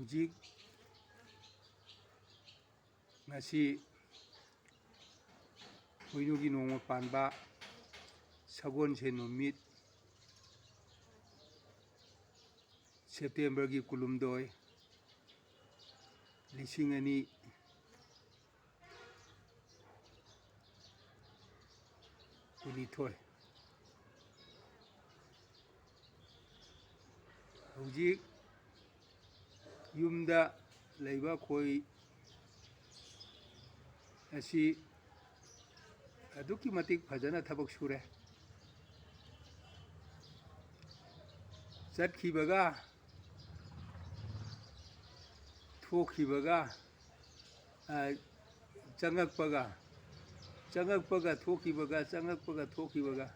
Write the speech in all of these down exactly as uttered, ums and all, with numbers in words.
ꯍꯧꯖꯤꯛ ꯉꯁꯤ ꯄꯣꯏꯅꯨꯒꯤ ꯅꯣꯡꯃ ꯄꯥꯟꯕ, ꯁꯒꯣꯜꯁꯦꯟ ꯅꯨꯃꯤꯠ, ꯁꯦꯞꯇꯦꯝꯕꯔꯒꯤ ꯀꯨꯟꯍꯨꯝꯗꯣꯏ, ꯂꯤꯁꯤꯡ ꯑꯅꯤ ꯀꯨꯟꯅꯤꯊꯣꯏ꯫ ꯍꯧꯖꯤꯛ ꯌꯨꯝꯗ ꯂꯩꯕ ꯑꯩꯈꯣꯏ ꯑꯁꯤ ꯑꯗꯨꯛꯀꯤ ꯃꯇꯤꯛ ꯐꯖꯅ ꯊꯕꯛ ꯁꯨꯔꯦ꯫ ꯆꯠꯈꯤꯕꯒ ꯊꯣꯛꯈꯤꯕꯒ, ꯑ, ꯆꯪꯉꯛꯄꯒ, ꯆꯪꯉꯛꯄꯒ ꯊꯣꯛꯈꯤꯕꯒ, ꯆꯪꯉꯛꯄꯒ ꯊꯣꯛꯈꯤꯕꯒ,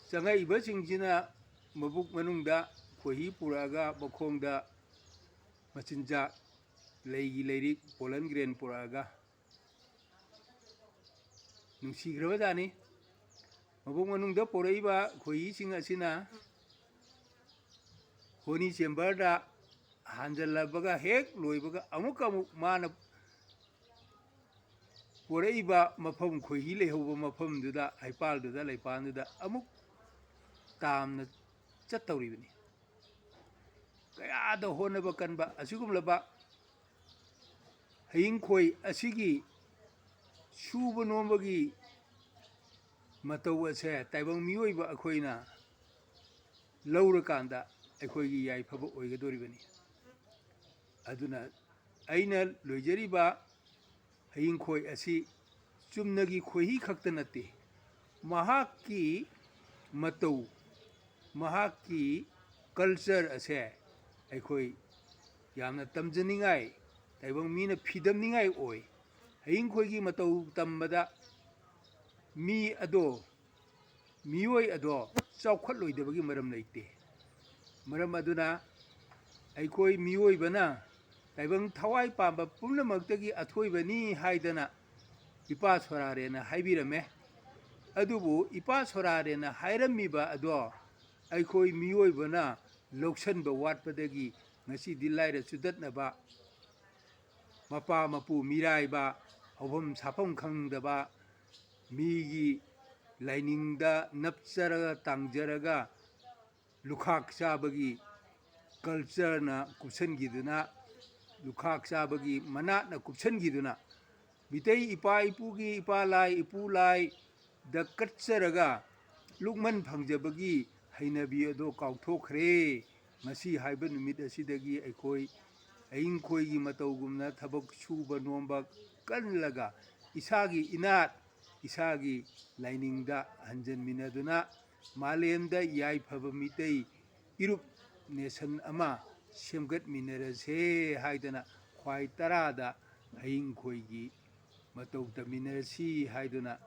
ꯆꯪꯉꯛꯏꯕꯁꯤꯡꯁꯤꯅ ꯃꯕꯨꯛ ꯃꯅꯨꯡꯗ ꯈꯣꯏꯍꯤ ꯄꯨꯔꯛꯑꯒ, ꯃꯈꯣꯡꯗ ꯃꯆꯤꯟꯖꯥꯛ, ꯂꯩꯒꯤ ꯂꯩꯔꯤꯛ, pollen grain ꯄꯨꯔꯛꯑꯒ, ꯅꯨꯡꯁꯤꯈ꯭ꯔꯕꯖꯥꯠꯅꯤ꯫ ꯃꯕꯨꯛ ꯃꯅꯨꯡꯗ ꯄꯣꯔꯛꯏꯕ ꯈꯣꯏꯍꯤꯁꯤꯡ ꯑꯁꯤꯅ honey chamberꯗ ꯍꯥꯟꯖꯜꯂꯕꯒ, ꯍꯦꯛ ꯂꯣꯏꯕꯒ ꯑꯃꯨꯛꯀ ꯑꯃꯨꯛ ꯃꯥꯅ ꯄꯣꯔꯛꯏꯕ ꯃꯐꯝ, ꯈꯣꯏꯍꯤ ꯂꯩꯍꯧꯕ ꯃꯐꯝꯗꯨꯗ, ꯍꯩꯄꯥꯜꯗꯨꯗ, ꯂꯩꯄꯥꯟꯗꯨꯗ ꯑꯃꯨꯛ ꯇꯥꯝꯅ ꯆꯠꯇꯧꯔꯤꯕꯅꯤ꯫ ꯀꯌꯥꯗ ꯍꯣꯠꯅꯕ ꯀꯟꯕ ꯑꯁꯤꯒꯨꯝꯂꯕ ꯍꯌꯤꯡꯈꯣꯏ ꯑꯁꯤꯒꯤ ꯁꯨꯕ ꯅꯣꯝꯕꯒꯤ ꯃꯇꯧ ꯑꯁꯦ ꯇꯥꯏꯕꯪ ꯃꯤꯑꯣꯏꯕ ꯑꯩꯈꯣꯏꯅ ꯂꯧꯔꯀꯥꯟꯗ ꯑꯩꯈꯣꯏꯒꯤ ꯌꯥꯏꯐꯕ ꯑꯣꯏꯒꯗꯧꯔꯤꯕꯅꯤ꯫ ꯑꯗꯨꯅ ꯑꯩꯅ ꯂꯣꯏꯖꯔꯤꯕ ꯍꯌꯤꯡꯈꯣꯏ ꯑꯁꯤ ꯆꯨꯝꯅꯒꯤ ꯈꯣꯏꯍꯤ ꯈꯛꯇ ꯅꯠꯇꯦ, ꯃꯍꯥꯛꯀꯤ ꯃꯇꯧ, ꯃꯍꯥꯛꯀꯤ culture ꯑꯁꯦ ꯑꯩꯈꯣꯏ ꯌꯥꯝꯅ ꯇꯝꯖꯅꯤꯡꯉꯥꯏ, ꯇꯥꯏꯕꯪ ꯃꯤꯅ ꯐꯤꯗꯝꯅꯤꯡꯉꯥꯏ ꯑꯣꯏ꯫ ꯍꯌꯤꯡꯈꯣꯏꯒꯤ ꯃꯇꯧ ꯇꯝꯕꯗ ꯃꯤ ꯑꯗꯣ, ꯃꯤꯑꯣꯏ ꯑꯗꯣ ꯆꯥꯎꯈꯠꯂꯣꯏꯗꯕꯒꯤ ꯃꯔꯝ ꯂꯩꯇꯦ꯫ ꯃꯔꯝ ꯑꯗꯨꯅ ꯑꯩꯈꯣꯏ ꯃꯤꯑꯣꯏꯕꯅ ꯇꯥꯏꯕꯪ ꯊꯋꯥꯏ ꯄꯥꯟꯕ ꯄꯨꯝꯅꯃꯛꯇꯒꯤ ꯑꯊꯣꯏꯕꯅꯤ ꯍꯥꯏꯗꯅ ꯏꯄꯥ ꯁꯣꯔꯥꯔꯦꯟꯅ ꯍꯥꯏꯕꯤꯔꯝꯃꯦ꯫ ꯑꯗꯨꯕꯨ ꯏꯄꯥ ꯁꯣꯔꯥꯔꯦꯟꯅ ꯍꯥꯏꯔꯝꯃꯤꯕ ꯑꯗꯣ ꯑꯩꯈꯣꯏ ꯃꯤꯑꯣꯏꯕꯅ ꯂꯧꯁꯟꯕ ꯋꯥꯠꯄꯗꯒꯤ ꯉꯁꯤꯗꯤ ꯂꯥꯏꯔ ꯆꯨꯗꯠꯅꯕ, ꯃꯄꯥ ꯃꯄꯨ ꯃꯤꯔꯥꯏꯕ, ꯍꯧꯐꯝ ꯁꯥꯐꯝ ꯈꯪꯗꯕ, ꯃꯤꯒꯤ ꯂꯥꯏꯅꯤꯡꯗ ꯅꯞꯆꯔꯒ ꯇꯥꯡꯖꯔꯒ ꯂꯨꯈꯥꯛ ꯆꯥꯕꯒꯤ ꯀꯜꯆꯔꯅ ꯀꯨꯞꯁꯟꯈꯤꯗꯨꯅ, ꯂꯨꯈꯥꯛ ꯆꯥꯕꯒꯤ ꯃꯅꯥꯠꯅ ꯀꯨꯞꯁꯟꯈꯤꯗꯨꯅ, ꯃꯤꯇꯩ ꯏꯄꯥ ꯏꯄꯨꯒꯤ ꯏꯄꯥ ꯂꯥꯏ ꯏꯄꯨ ꯂꯥꯏꯗ ꯀꯠꯆꯔꯒ ꯂꯨꯛꯃꯟ ꯐꯪꯖꯕꯒꯤ ꯍꯩꯅꯕꯤ ꯑꯗꯣ ꯀꯥꯎꯊꯣꯛꯈ꯭ꯔꯦ꯫ ꯉꯁꯤ ꯍꯥꯏꯕ ꯅꯨꯃꯤꯠ ꯑꯁꯤꯗꯒꯤ ꯑꯩꯈꯣꯏ ꯑꯏꯪꯈꯣꯏꯒꯤ ꯃꯇꯧꯒꯨꯝꯅ ꯊꯕꯛ ꯁꯨꯕ ꯅꯣꯝꯕ ꯀꯜꯂꯒ ꯏꯁꯥꯒꯤ ꯏꯅꯥꯠ, ꯏꯁꯥꯒꯤ ꯂꯥꯏꯅꯤꯡꯗ ꯍꯟꯖꯟꯃꯤꯟꯅꯗꯨꯅ ꯃꯥꯂꯦꯝꯗ ꯌꯥꯏꯐꯕ ꯃꯤꯇꯩ ꯏꯔꯨꯞ ꯅꯦꯁꯟ ꯑꯃ ꯁꯦꯝꯒꯠꯃꯤꯟꯅꯔꯁꯦ ꯍꯥꯏꯗꯅ ꯈ꯭ꯋꯥꯏ ꯇꯔꯥꯗ ꯑꯏꯪꯈꯣꯏꯒꯤ ꯃꯇꯧ ꯇꯝꯃꯤꯟꯅꯔꯁꯤ ꯍꯥꯏꯗꯨꯅ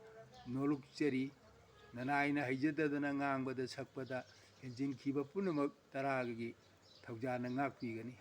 ꯅꯣꯂꯨꯛꯆꯔꯤ꯫ ꯅꯅꯥꯏꯅ ꯍꯩꯖꯗꯗꯅ ꯉꯥꯡꯕꯗ ꯁꯛꯄꯗ ꯍꯦꯟꯖꯤꯟꯈꯤꯕ ꯄꯨꯝꯅꯃꯛ ꯇꯔꯥꯒꯤ ꯊꯧꯖꯥꯅ ꯉꯥꯛꯄꯤꯒꯅꯤ꯫